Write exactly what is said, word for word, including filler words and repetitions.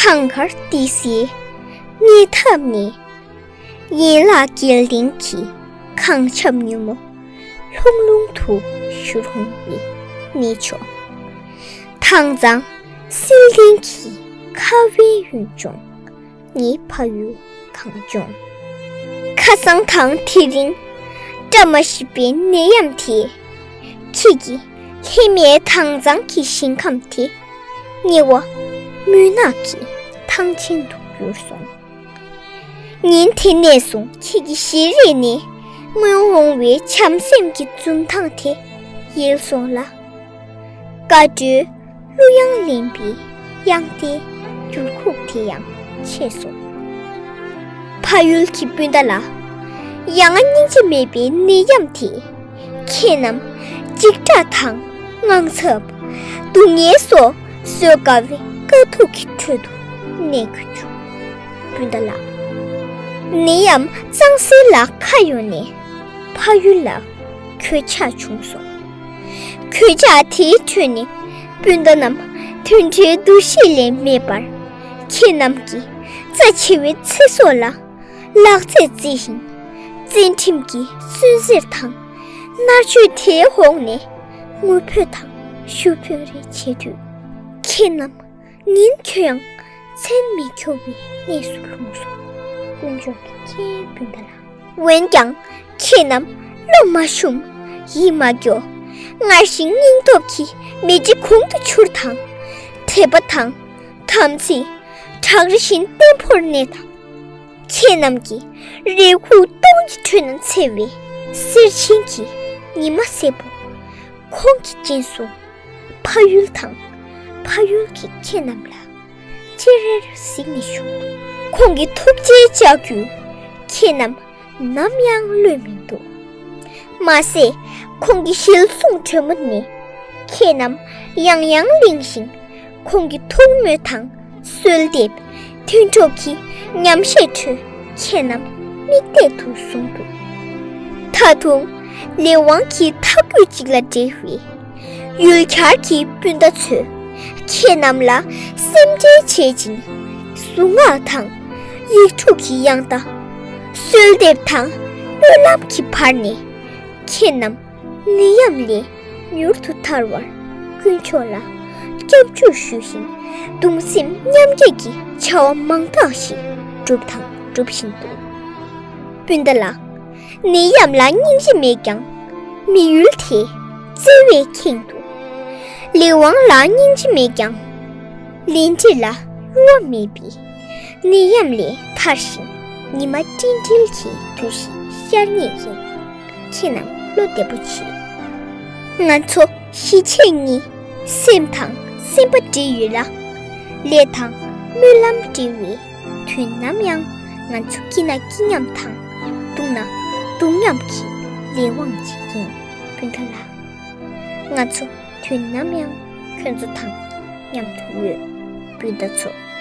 ཐང་དཀར་ཏི་སེའི་ཉེ་འདབས་ནས། ཡན་ལག་སྐལ་ལྡན་གྱི་གངས་ཆབ་མྱུར་མོ་ལྷུང་ལྷུང་དུ་བཞུར་འོང་བའི་གནས་མཆོག་ཐང་གཙང་བསིལ་ལྡན་གྱི་ཁ་བའི་ཡུལ་ལྗོངས། ངའི་ཕ་ཡུལ་གངས་ལྗོངས། ཁ་སང་དང་དེ་རིང་བཀྲ་མ་ཤིས་པའི་ནད་ཡམས་དེས། ཁྱེད་ཀྱི་ལྷད་མེད་དྭངས་གཙང་གི་ཞིང་ཁམས་དེ། དམྱལ་བ་མུན་ནག་གི་ཐང་ཆེན་དུ་གྱུར་སོང་། ཉིན་དེ་ནས་བཟུང་ཁྱེད་ཀྱི་ཞལ་རས་ནས་མངོན་འོང་བའི་བྱམས་སེམས་ཀྱི་འཛུམ་མདངས་དེ་ཡལ་སོང་ལ། དགའ་སྤྲོའི་གླུ་དབྱངས་ལེན་པའི་དབྱངས་རྟའི་འགྱུར་ཁུག་དེ་ཡང་ཆད་སོང་། ཕ་ཡུལ་གྱི་སྤུན་ཟླ་ལགས། ཡ་ང་སྙིང་རྗེ་མེད་པའི་ནད་ཡམས་དེས། ཁྱེད་རྣམས་འཇིགས་སྐྲག་དང་དངངས་འཚབ། སྡུག་བསྔལ་སོགས་བཟོད་དཀའ་བའི་དཀའ་སྡུག་གི་ཁྲོད་དུ་གནས་དགོས་བྱུང་། སྤུན་ཟླ་ལགས། ནད་ཡམས་གཙང་སེལ་ལ་ཁ་གཡོགས་ནས་ཕ་ཡུལ་ལ་གོད་ཆག་བྱུང་སོང་། གོད་ཆག་དེའི་ཁྲོད་ནས་སྤུན་ཟླ་རྣམས་དུད་འགྲོའི་འདུ་ཤེས་ལས་མེད་པར། ཁྱེད་རྣམས་ཀྱིས་རྩ་ཆེ་བའི་ཚེ་སྲོག་ལ་ལག་རྩལ་རྩེ་ཞིང་། བཙན་ཁྲིམས་ཀྱི་སུན་གཙེར་དང་མནར་གཅོད་དེའི་འོག་ནས་ངུ་འབོད་དང་ཞུ་འབོད་རེ་བྱེད་དུས། ཁྱེད་རྣམས་ཉིན་འཁྱོལ་ཡང་མཚན་མི་འཁྱོལ་བའི་གནས་སུ་ལྷུང་སོང་། དཀོན་མཆོག་གི་མཁྱེན་སྤུན་ཟླ་ལགས། འོན་ཀྱང་ཁྱེད་རྣམས་བློ་མ་ཞུམ། ཡིད་མ་སྐྱོ། སྔར་བཞིན་སྙིང་སྟོབས་ཀྱིས་མེ་ལྕེ་གུང་དུ་འཕྱུར་དང་། དད་པ་དང་། དམ་ཚིག་བྲག་རི་བཞིན་བརྟན་པོར་གནས་དང་། ཁྱེད་རྣམས་ཀྱིས་རེ་སྒུག་སྟོང་གི་ཁྲོད་ན་འཚེར་བའི་གསེར་ཆེན་གྱི་ཉི་མ་སེར་པོ། ཁོང་གི་རྗེས་སུ་ཕ་ཡུལ་དང་ཕ་ཡུལ་གྱི་ཁྱེད་རྣམས་ལ་ཅེ་རེར་གཟིགས་ནས་བཞུགས། ཁོང་གི་ཐུགས་རྗེའི་ལྕགས་ཀྱུས་ཁྱེད་རྣམས་ནམ་ཡང་གློད་མི་འདུག་མ་ཟད་ཁོང་གི་ཞལ་གསུང་དྲོན་མོ་ནི་ཁྱེད་རྣམས་ཡང་ཡང་གླེང་ཞིང་། ཁོང་གི་ཐུགས་མོས་དང་གསོལ་འདེབས། དུད་འགྲོ་གི་ཉམས་བཞེས་ཁྲོད་ཁྱེད་རྣམས་མིག་གཏད་དུ་བཟུང་འདུག་ད་དུང་ལས་དབང་གི་ཐག་སྐུད་ཅིག་ལ་འབྲེལ་བའི་ཡུལ་གྱར་གྱི་སྤུན་ཟླ་ཚོས་ཁྱེད་རྣམས་ལ་སེམས་ཁྲལ་བྱེད་ཅིང་། གཟུངས་སྔགས་དང་ཡིག་དྲུག་གི་དབྱངས་རྟ། གསོལ་འདེབས་དང་སྨོན་ལམ་གྱི་བར་ནས་ཁྱེད་རྣམས་ནད་ཡམས་ལས་མྱུར་དུ་ཐར་བར་དཀོན་མཆོག་ལ་སྐྱབས་འཇུག་ཞུ་ཞིང་། གདུང་སེམས་མཉམ་སྐྱེད་ཀྱི་བྱ་བ་མང་དག་ཞིག་བསྒྲུབས་དང་སྒྲུབ་བཞིན་འདུག་སྤུན་ཟླ་ལགས། ནད་ཡམས་ལ་སྙིང་རྗེ་མེད་ཀྱང་། མི་ཡུལ་དེ་བརྩེ་བས་ཁེངས་འདུག་ལས་དབང་ལ་སྙིང་རྗེ་མེད་ཀྱང་། ལས་འབྲས་ལ་གཡོ་བ་མེད་པའི་ནད་ཡམས་ལས་ཐར་ཞིང་། ཉི་མ་སྤྲིན་བྲལ་གྱི་དུས་ཤིག་ཤར་ངེས་ཡིན། ཁྱེད་རྣམས་བློ་བདེ་པོ་བྱེད། ང་ཚོ་གཞིས་བྱེས་གཉིས་སེམས་དང་སེམས་པ་འདྲེས་ཡོད་ལ། ལས་དང་སྨོན་ལམ་འབྲེལ་བའི་དུས་ནམ་ཡང་ང་ཚོ་སྐྱིད་ན་སྐྱིད་མཉམ་དང་སྡུག་ན་སྡུག་མཉམ་གྱི་ལས་དབང་ཅིག་ཡིན། སྤུན་ཟླ་ལགས། ང་ཚོ་དུས་ནམ་ཡང་ཁྱོད་ཚོ་དང་མཉམ་དུ་ཡོད། སྤུན་ཟླ་ཚོ།